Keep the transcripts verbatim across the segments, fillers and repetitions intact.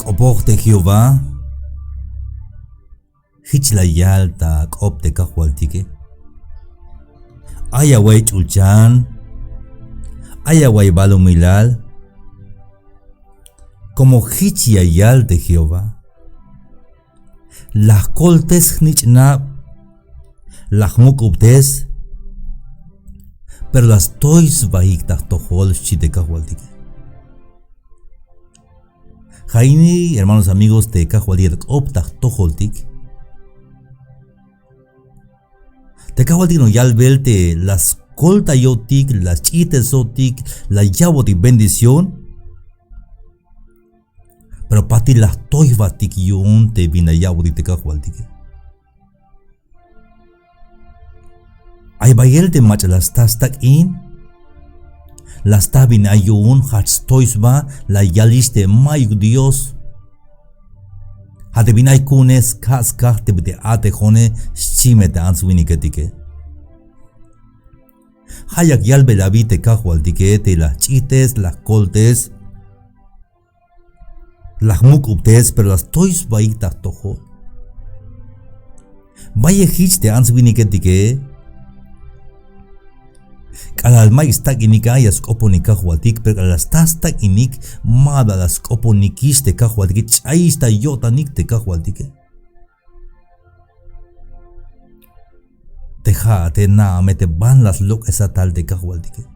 K'opoj te Jehová. Jich la yal ta k'op te Kajwaltike. Ay away ch'ulchan, ay away balumilal. Como jich ya yal te Jehová, la jkoltes jnich'nab, la jmuk'ubtes, pero la stoy sbajik ta jtojol, xchi te Kajwaltike. Ja' ini, hermanos, amigos, te Kajwaltik ta k'op ta jtojoltik. Te Kajwaltik no yalbel te la skoltayotik, la sch'ijtesotik, la ya'botik bendición. Pero patil la jtoy jbatik yu'un te bin la ya'botik te Kajwaltike. Ay bayel te mach'a la sta stak'in, la sta bin ay yu'un, jajch stoy sba, la yalix te ma'yuk Dios. Ja' te bin ay ku'une skaj skaj te bit'il a'tejone, xchi me te ants winiketike. Ja' yak yalbel abi te Kajwaltike te la jch'ijtes, la jkoltes, la jmuk'ubtes, pero la stoy sbaik ta jtojol. Bayel jich te ants winiketike. K'alal mayuk stak'inik a ya sk'oponik Kajwaltik, pero k'alal la sta stak'inik, ma ba la sk'oponikix te Kajwaltike, ch'ayix ta yo'tanik te Kajwaltike. Te ja' te na'a me te ban la slok'esat tal te Kajwaltike.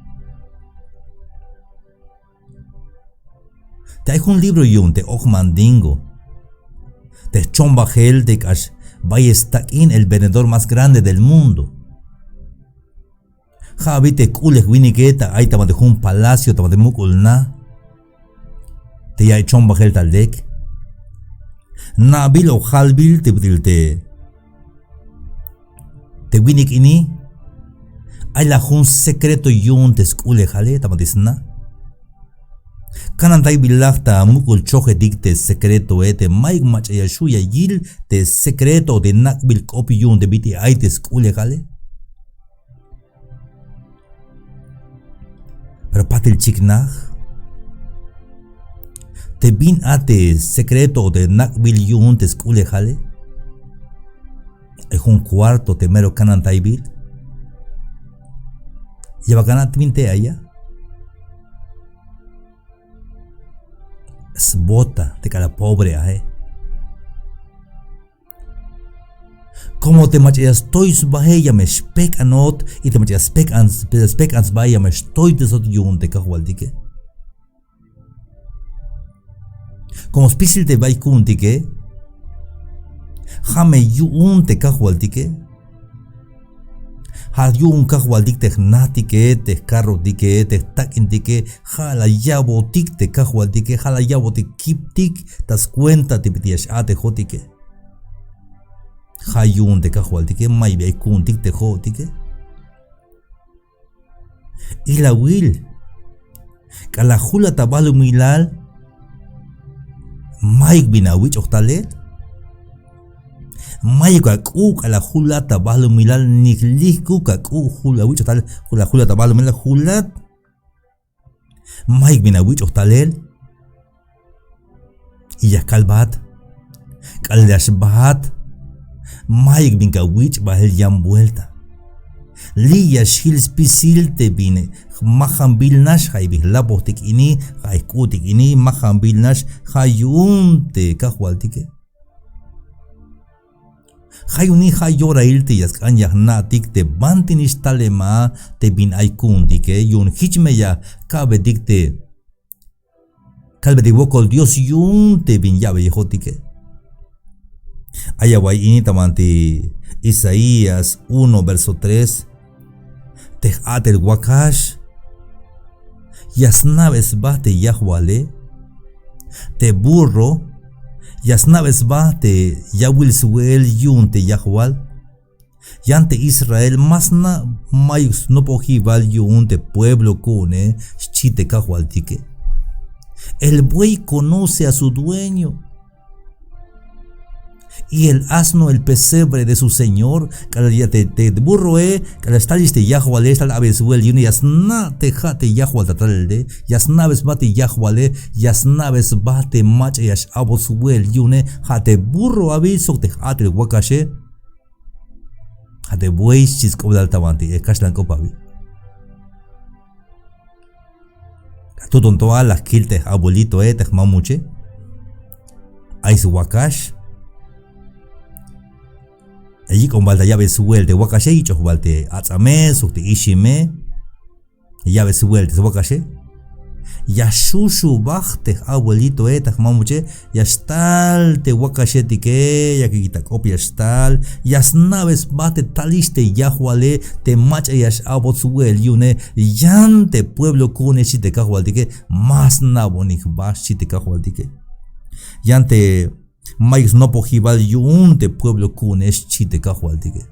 Te ay jun libro yu'un te Ojmandingo, te jchombajel te k'ax bayel stak'in, el vendedor más grande del mundo. Ja' abi te jk'ulej winike ta ay ta banti jun palacio, ta banti muk'ul na, te ya ay chombajel ta lek. Na'bil o jalbil te bit'il te te winik ini, ay la jun secreto yu'un te sk'ulejale ta banti sna. Kanantaybilaj ta muk'ul chojetik te secretoe, te mayuk mach'a ya xju' ya yil te secreto te nak'bil k'op yu'un te bit'il ay te sk'ulejale. Pero patil chiknaj te bin a te secreto o te nak'bil yu'un te sk'ulejale. Ay jun cuarto te mero kanantaybil. Ya bal ana' te bin te ay a. Sbota te k'alal pobre ae. Como te mach'a ya stoy sbae ya me xpejk'anot, y te mach'a ya spejk'an, spejk'an sbae ya me xtoytesot yu'un te Kajwaltike. Como spisil te bay ku'untike, ja' me yu'un te Kajwaltike. Ja' yu'un Kajwaltik te jnajtike, te jkarrotike, te jtak'intike, ja' la ya'botik te Kajwaltike, ja' la ya'botik kiptik ta skuenta te bit'il ya x-a'tejotike. Ja' yu'un te Kajwaltike, mayuk bi ay ku'untik te jo'otike. Ilawil, k'alal julat ta balumilal, mayuk bin awich'oj talel. Mayuk ak'u' k'alal julat ta balumilal, ni jlijkuk ak'u' jul awich'oj talel, k'alal julat ta balumilal, julat. Mayuk bin awich'oj talel. Y ya kalbat, k'alal ya xbat, mayuk bin kawich' bael yan vuelta. Li' ya xjil spisil te bin majanbil nax, ja' ay bin jlapojtik ini, ja' ay jk'u'tik ini, majanbil nax, ja' yu'un te Kajwaltike. Ja' yu'un ini ja' yorail te ya sk'an ya jna'tik te banti nix talem a te bin ay ku'untike, yu'un jich me ya ka'betik te kalbetik wokol Dios yu'un te bin ya'beyejotike. Ay awa'y ini ta banti Isaías uno verso tres. Te j-a'tel wakax ya sna'be sba te yajwale. Te burro ya sna'be sba te yawil swe'el yu'un te yajwal. Yan te Israel ma sna' mayuk snopojibal yu'un te pueblo ku'une, xchi te Kajwaltike. El buey conoce a su dueño. Y el asno el pesebre de su señor. K'alal ya te burroe k'alal xtalix te yajwale, xtal abey swe'el yu'une, ya sna' te ja' te yajwal ta talele, ya sna'be sba te yajwale, ya sna'be sba te mach'a ya x-a'bot swe'el yu'une. Ja' te burro abi sok te j-a'tel wakaxe. Ja' te buey xchi sk'oblal ta banti e kaxlan k'op abi. Tuton to a la jkil te j-abuelitoe, te jmamuche, ay swakax. Yik'on bal ta ya'be swe'el te wakaxe, yich'oj bal te ats'ame sok te ixime. Ya'be swe'el te swakaxe. Ya xuxubaj te j-abuelitoe, te jmamuche, ya xtal te wakaxetike, yakik ta k'op ya xtal, ya sna'be sba te talix te yajwale, te mach'a ya x-a'bot swe'el yu'une. Yan te pueblo ku'une xchi te kajwaltike, ma sna'bonik jba xchi te kajwaltike. Yan te mayuk snopojibal yu'un te pueblo ku'une xchi te kajwaltike.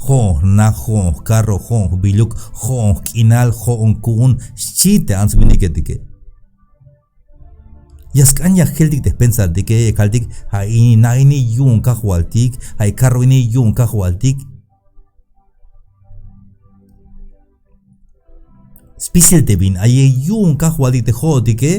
Jo'on jna, jo'on jkarro, jo'on jbiluk, jo'on jk'inal, jo'on ku'un, xchi te ants winiketike. Ya sk'an ya jeltik te jpensartike, ya kaltik, ja' ini na ini yu'un kajwaltik, ja' e karro ini yu'un kajwaltik. Spisil te bin aye yu'un kajwaltik te jo'otike.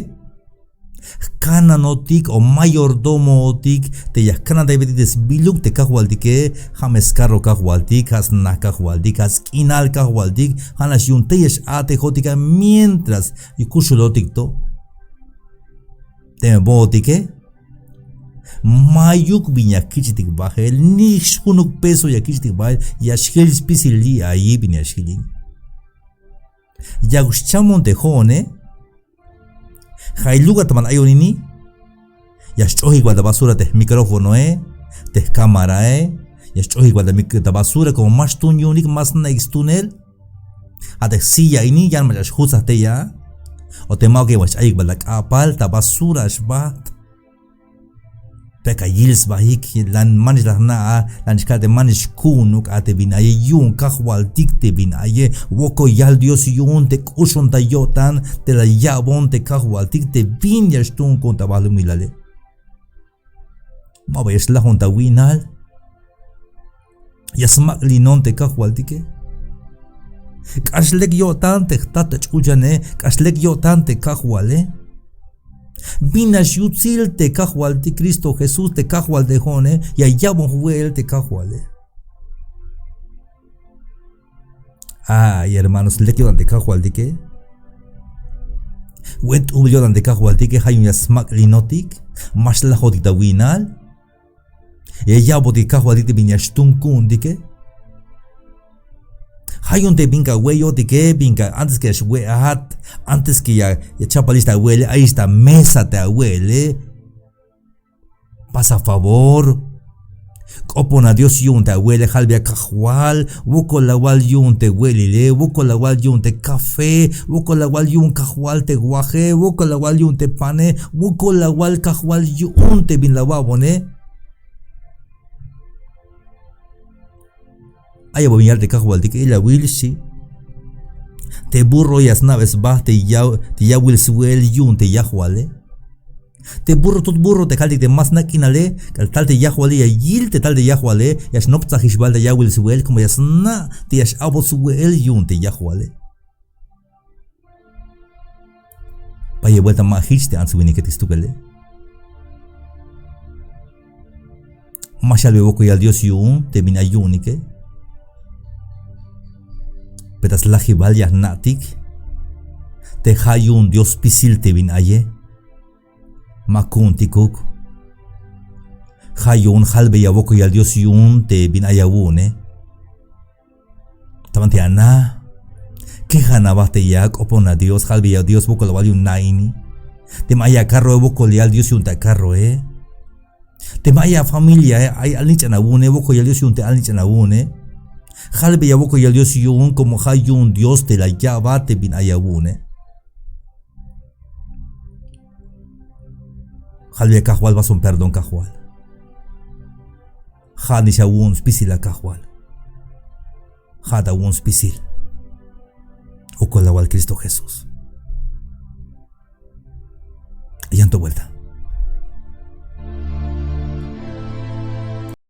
Jkananotik o mayordomootik te ya jkanantaybetik te sbiluk te kajwaltike. Ja' me skarro kajwaltik, ja' sna kajwaltik, ja' sk'inal kajwaltik, ja'nax yu'un tey ya x-a'tejotik a mientras kuxulotik to. Teme bootike, mayuk bin ya kich'tik bajel, ni junuk peso ya kich'tik bajel. Ya xjil spisil li' ayi bin ya xjil ini. Yakuk xchamon te jo'one. Ja' i lugar ta ban ayon ini, ya xch'ojik bal ta basura te jmicrófonoe, te jcámarae, ya xch'ojik bal ta mic-, ta basura, como ma xtun yu'unik, ma sna'ik stunel. Ja' te jsilla ini yan mach'a xjutsaj tey a. O te ma'uke, wa xch'ayik bal ta k'a'pal, ta basura xbajt. Pek a yil sbajik, lan manix la jna' a, lanix kal te manix ku'unuk a te bin aye yu'un kajwaltik te bin aye. Wokolyal Dios yu'un te k'uxon ta yo'tan te la ya'bon te kajwaltik te bin ya xtuun ku'un ta balumilale. Ma ba ya xlajon ta wi'nal. Ya smak'linon te kajwaltike. K'ax lek yo'tan te jtat ta ch'ulchane, k'ax lek yo'tan te kajwale. Bin nax yutsil te kajwaltik Cristo Jesús, te kajwal te jo'one, ya yabon jwe'el te kajwale. Ay hermanos, lek yo'tan te kajwaltike. Wen t'ujbil yo'tan te kajwaltike, ja' yu'un ya smak'linotik, ma xlajotik ta wi'nal. Ya ya'botik kajwaltik te bin ya xtun ku'untike. Ja' yu'un te bin ka we'yotike, bin ka antes que ya xwe'at, antes que ya, ya chapalix ta awe'ele, ayix ta mesa te awe'ele. Pasa favor. K'opona Dios yu'un te awe'ele, jalbeya kajwal, wokolawal yu'un te we'elile, wokolawal yu'un te café, wokolawal yu'un kajwal te waje, wokolawal yu'un te pane, wokolawal kajwal yu'un te bin la awa'bone. Ay a ba bin yal te kajwaltike, ilawil xchi. Te burro ya sna'be sba te ya, te yawil swe'el yu'un te yajwale. Te burro, tut burro te kaltik te ma sna' k'inale, k'al tal te yajwale ya yil te tal te yajwale, ya xnoptsajix bal te yawil swe'el, como ya sna' te ya x-a'bot swe'el yu'un te yajwale. Bayel buelta ma jich te ants winiketik stukele. Ma xalbe wokolyal Dios yu'un te bin ay yu'unike. Pero ta slajibal ya jna'tik te ja' yu'un Dios spisil te bin aye. Ma ku'untikuk. Ja' yu'un jalbeya wokolyal Dios yu'un te bin ay awu'une. Ta banti ana. Kejan aba te ya, k'opona Dios, jalbeya Dios wokolawal yu'un na ini. Teme ay acarroe, wokolyal Dios yu'un te acarroe. Teme ay afamiliae, ay alnich'an awu'une, wokolyal Dios yu'un te alnich'an awu'une. Jalbeya wokolyal Dios yu'un, como ja' yu'un Dios te la ya'bat te bin ay awu'une. Jalbeya Kajwal, bason perdón Kajwal. Ja'nix awu'un spisil a Kajwal. Ja'at awu'un spisil. Wokolawal Cristo Jesús. Yan to buelta.